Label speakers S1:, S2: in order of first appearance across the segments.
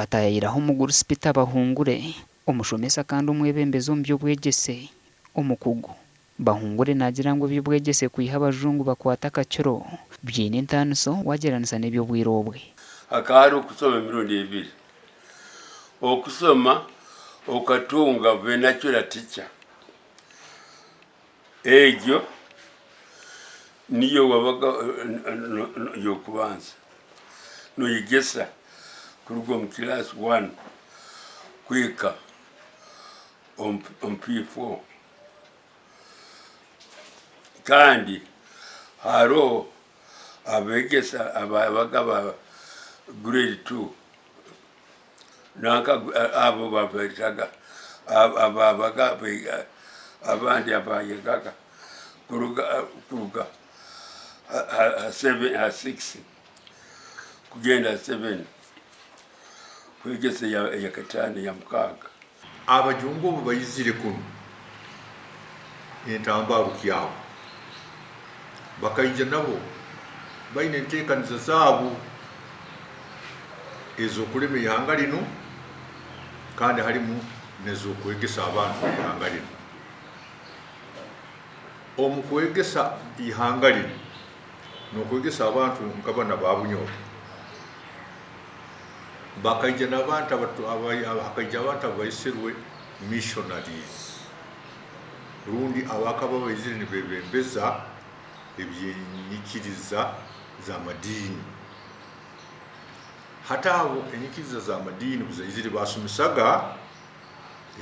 S1: Twataayaayiraho omugurusi Peter Bahungure, omushomesa kandi omwebembezi omu by'obwegyese omukugu. Bahungure naagira ngu eby'obwegyese kwiha abajungu bakwata akakiro biine entaaniso waagyeranisa n'eby'obwire obwe.
S2: Hakaba hariho okusoma emirundi ebiri, okusoma okatunga vernacular teacher, egyo niyo wabaga y'okubanza noyegyesa kuruga omu class one kuhika omu P4. Kandi hariho abegyesa ababaga ba grade two nanka abo babetaga ababaga abandi abayegaga kuruga ha six kugyenda ha seven kwegyesa eyakataano eyamukaaga.
S3: Abajungu obu baizire kunu entambaruki abo, bakaija nabo baine enteekaniza zaabo ez'okulema ihanga linu kandi halimu n'ez'okwegesa abantu b'ihanga linu. Omu kwegesa ihanga linu n'okwegesa abantu nk'abana ba Bunyoro, Bakaija n'abantu hakaija abantu ababaisirwe missionaries rundi abakaba baizire nibebembeza eby'enyikiriza z'amadiini. Hati abo enyikiriza z'amadiini obuzaizire basomesaga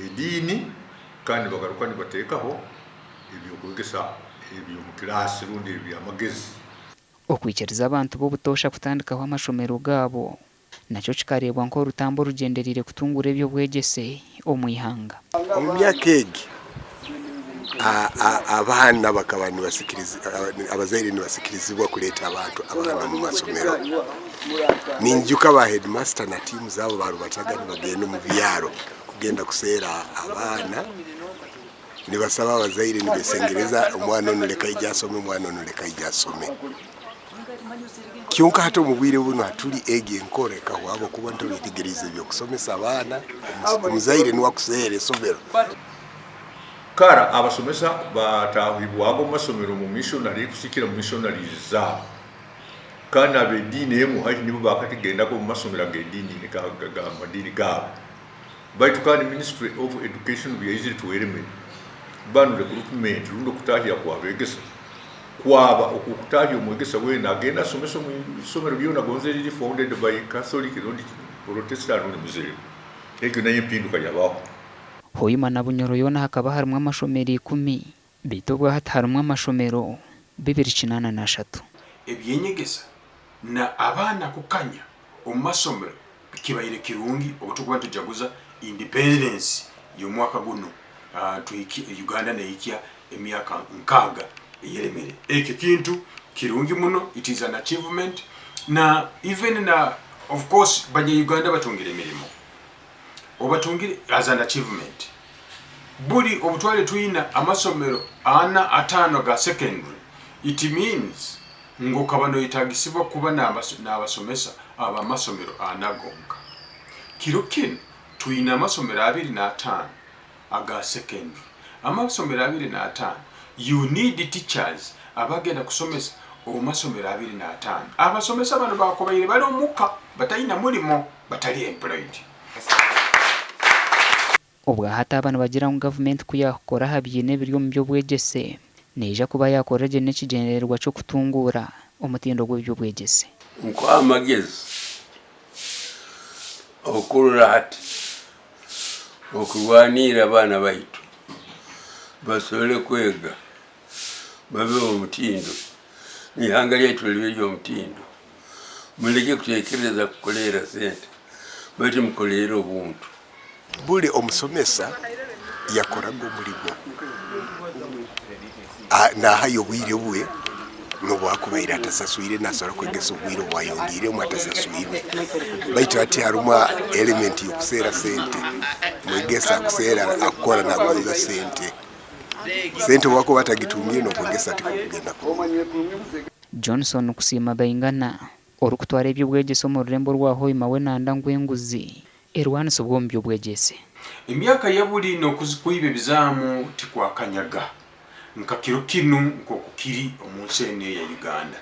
S3: ediini kandi nibagaruka nibateekaho eby'okwegesa eby'omu kilaasi rundi eby'amagezi.
S1: Okwikiriza abantu b'obutoosha kutandikaho amashomero gaabo nakyo kikareebwa nk'orutambi orugyendereire kutunguura eby'obwegyese omu ihanga.
S4: Omu myaka egi, abaana bakaba abazaire nibasikirizibwa kureeta abantu abaana omu masomero. Ninyijuka ba heedimasita na tiimu zaabo baarubataga nibagenda omu byaro kugenda kuseera abaana. Nibasaba abazaire nibesengereza omwana onu leka aije asome, omwana onu leka aije asome. Kyonka hati omu bwire bunu haturi egi enkora ekahwa ahabw'okuba ntobetegeriize eby'okusomesa abaana, omuzaire niwe akuseera isomero.
S3: Kara abasomesa baatahibwaga omu masomero omu missionary kusikira mu missionaries zaabo kandi ab'ediini emwe haihi nibo baakakigendaga omu masomero ag'ediini ga madiini gaabo. Baitu kandi Ministry of Education obuyaizire tweremere, banu recruitment rundi okutahya kwabegesa kwaba okwokutahya omwegesa wena agende asomese omu isomero ryona gonze eriri founded by Catholic rundi Protestant rundi Muslim. Egyo nayo empinduka yabaho.
S1: Hoima na Bunyoro yoona hakaba harimu amashomero ikumi, beitu obwahati harimu amashomero 283.
S5: Eby'enyegesa na abaana kukanya omu masomero Kibaire kirungi obu turikuba nitujaguza independence y'omwaka gunu, Uganda nehikya emyaka 60 eyeremere. Ekyo kintu kirungi muno, it is an achievement na even na of course banya Uganda batungire emirimo, obatungire as an achievement. Buri obutware twina amasomero ana atano ga secondary, it means ngu okaba noyetagisibwa kuba n'abasomesa ab'amasomero ana gonka. Kiro kinu twine amasomero 25 aga secondary. Amasomero 25, you need teachers abagenda kusomesa omu masomero 25. Abasomesa banu bakubaire bari omuka batayina murimo, batari employed.
S1: Obwahati aba nibagira ngu gavumenti ku yaakukora aha biine ebiri omu by'obwegyese, neija kuba yaakora gye n'ekigyendererwa ky'okutunguura omutindo gw'eby'obwegyese.
S2: Nkuha amagezi okurora hati okurwanirra abaana baitu basobole kwega babe b'omutindo n'ihanga lyaitu libe ry'omutindo. Muleke kutekereza kukolerra sente baitu mukolerre obuntu.
S4: Buri omusomesa yakoraga omurimo nahayo obwire bwe n'obu akubaire atasaswire nasobora kwegesa obwire obu ayongiiremu atasaswirwe. Baitu hati harumu element y'okuseera sente, omwegesa akuseera akukora nagonza sente, sente obu akuba atagitungire n'okwegesa tikukugenda kurungi.
S1: Johnson Kusiima Baingana, orikutwara eby'obwegyese omu rurembo orwa Hoima we nanda ngu enguzi. erwanisibwe omu by'obwegyese.
S5: Emyaka yaburi n'okuzikwiba ebizaamu tikwakanyaga nka kiro kinu nk'oku kiri omu nsi enu eya Uganda.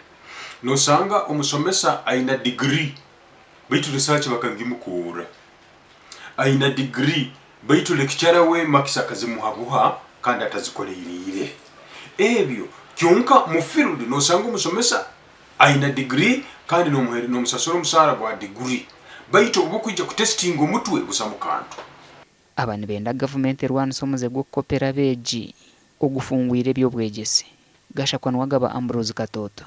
S5: Nosanga omusomesa aina digiri baitu research bakagimukurra. Aina digiri baitu lecturer we marks akazimuha buha kandi atazikoleiriire. Ebyo kyonka mu field nosanga omusomesa Aine digiri kandi nomusasura omusaara gwa diguri baitu obu okwija kutesitinga omutwe busamu kantu.
S1: Aba nibenda gavumenti erwanise omuze gw'okukopera abeegi ogufungwire eby'obwegyese. Gashakwa niwe agaba Ambrose Katoto.